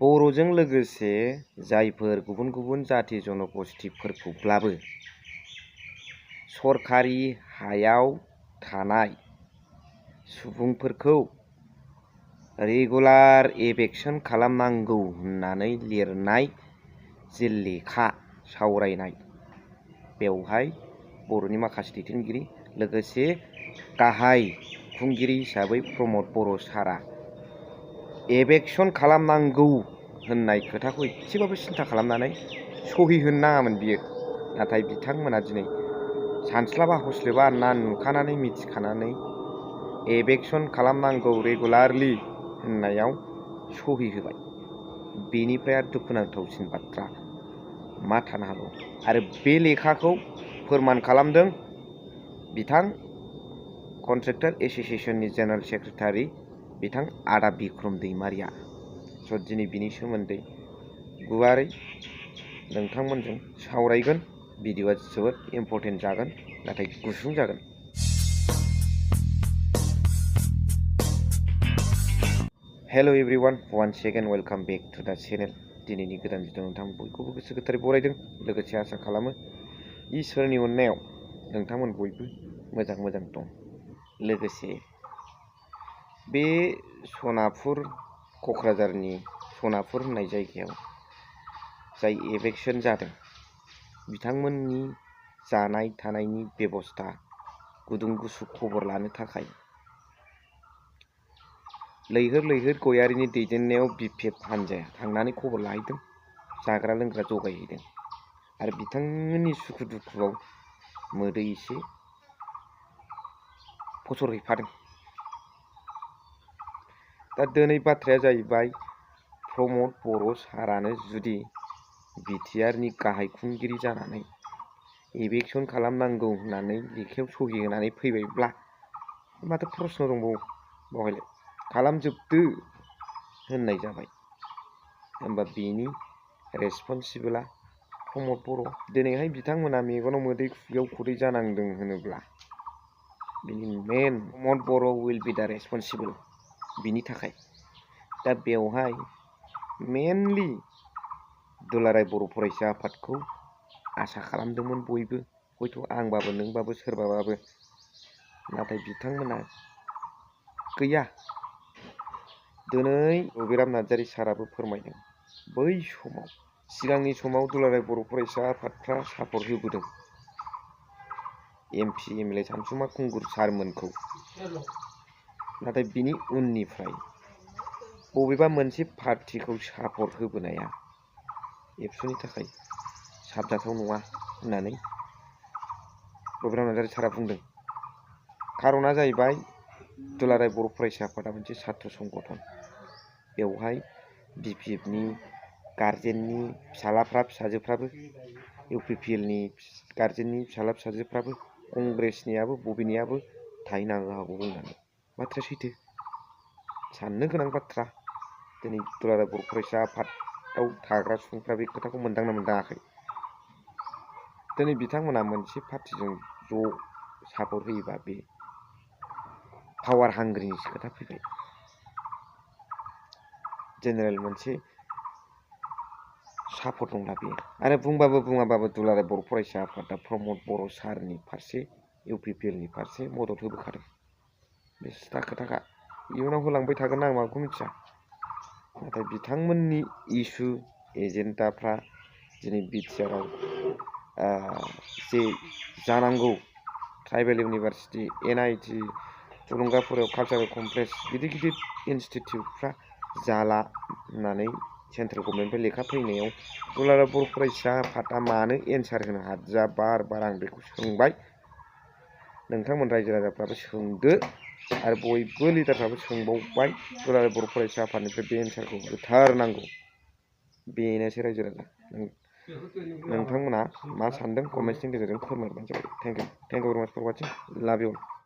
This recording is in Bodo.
बर'जों लोगोसे जायफोर गुबुन गुबुन जाति जनगोष्ठीफोरखौब्लाबो सरखारि हायाव थानाय सुबुंफोरखौ रेगुलार एबेक्सन खालामनांगौ होननानै लिरनाय जे लेखा सावरायनाय, बेवहाय बर'नि माखासे दैदेनगिरि लोगोसे गाहाय खुंगिरि हिसाबै प्रमद बर' सारआ एबेक्सन खालामनांगौ होननाय खोथाखौ एसेबाबो सिन्था खालामनानै सहि होनो नाङामोन बियो। नाथाय बिथांमोना दिनै सानस्लाबा हस्लेबा ना नुखानानै मिथिखानानै एबेक्सन खालामनांगौ रेगुलारलि होननायाव सहि होबाय। बेनिफ्राय आरो दुखुनांथावसिन बाथ्रा मा थानो हागौ। आरो बे लेखाखौ फोरमान खालामदों बिथां कन्ट्रेक्टर एस'सिएशननि जेनेरेल सेक्रेटारि बिथां आदा बिक्रम दैमारिया। स' दिनै बिनि सोमोन्दै गुवारै नोंथांमोनजों सावरायगोन। भिडिअ'आ जोबोद इम्परटेन्ट जागोन, नाथाय गुसुं जागोन। Hello' everyone, once second welcome back to the channel. दिनैनि गोदान भिडिअ नोंथां बयखौबो गोसो गोथारै बरायदों। लोगोसे आसा खालामो इसोरनि अननायाव नोंथांमोन बयबो मोजां दं। लोगोसे बे सनापुर, क'क्राझारनि सनापुर होननाय जायगायाव जाय एबेक्सन जादों, बिथांमोननि जानाय थानायनि बेबस्था गुदुं गुसु खबर लानो थाखाय लैहोर गयारिनि दैदेननायाव बिपिएफ हान्जाया थांनानै खबर लाहैदों, जाग्रा लोंग्रा जगायहैदों आरो बिथांमोननि सुखु दुखुआव मोदै एसे फसरहैफादों। दा दिनै बाथ्राया जाहैबाय, प्रमद बर' सारानो जुदि बिटिआरनि गाहाय खुंगिरि जानानै एबेक्सन खालामनांगौ होननानै लेखायाव सहि होनानै फैबायब्ला माथो प्रश्न दंबावो बेवहायलाय, खालामजोबदो होननाय जाबाय। होमबा बेनि रेसपन्सिबोला प्रमद बर'। दिनैहाय बिथांमोना मेगनाव मोदै खुगायाव खुदै जानांदों होनोब्ला बिनि मेन प्रमद बर' उइल बि दा रेसपन्सिबोल बिनि थाखाय। दा बेवहाय मेनलि दुलाराय बर' फरायसा आफादखौ आसा खालामदोंमोन बयबो, हयथ' आंबाबो नोंबाबो सोरबाबाबो। नाथाय बिथांमोना गैया। दिनै रबिराम नार्जारि साराबो फोरमायदों, बै समाव सिगांनि समाव दुलाराय बर' फरायसा आफादफ्रा सापर्ट होबोदों एमपि एमएलए सानसुमा खुंगुर सारमोनखौ। नाथाय बिनि उननिफ्राय बबेबा मोनसे पार्टिखौ सापर्ट होबोनाया एबसुनि थाखाय साबजाथाव नङा होननानै रबिराम नार्जारि सारा बुंदों। खार'ना जाहैबाय, दुलाराय बर' फरायसा आफादा मोनसे सात्र संगठन। बेवहाय बिपिएफनि गार्जेननि फिसालाफ्रा फिसाजोफ्राबो, इउपिपिएलनि गार्जेननि फिसाला फिसाजोफ्राबो, कंग्रेसनियाबो बबेनियाबो थाहैनो हागौ बुंनानै। बाथ्राया सैथो, साननो गोनां बाथ्रा। दिनै दुलाराय बर' फरायसा आफादाव थाग्रा सुबुंफ्रा बे खोथाखौ मोनदांना मोनदाङाखै? दिनै बिथांमोना मोनसे पार्टिजों ज' सापर्ट होयोबा बे पावार हांग्रिनिसो खोथा फैबाय। जेनेरेल मोनसे सापर्ट नंला बेयो। आरो बुंबाबो बुङाबाबो दुलाराय बर' फरायसा आफादा प्रमद बर' सारनि फारसे, इउपिपिएलनि फारसे मदद होबोखादों। बे सिदा खोथाखा। इयुनाव होलांबाय थागोन आं माखौ मिथिया। नाथाय बिथांमोननि इसु एजेन्डाफ्रा दिनै बिटिआरआव जे जानांगौ tribal university, NIT, थुलुंगाफुराव cultural complex, गिदिर गिदिर इनस्टिटिउटफ्रा जाला होननानै सेन्ट्रेल गभर्नमेन्टनिफ्राय लेखा फैनायाव दुलाराय बर' फरायसा आफादा मानो एन्सार होनो हादिया? बार आं बेखौ सोंबाय। नोंथांमोन रायजो राजाफ्राबो सोंदो आरो बयबो लिडारफ्राबो सोंबावबाय। दुलाराय बर' फरायसा आफादनिफ्राय बे एन्सारखौ होथारनांगौ। बेनोसै रायजो राजा। नोंथांमोना मा सानदों कमेन्ट्सनि गेजेरजों फोरमायबानो जाबाय। थेंक इउ भेरि माच फर वाचिं। लाभ इउ।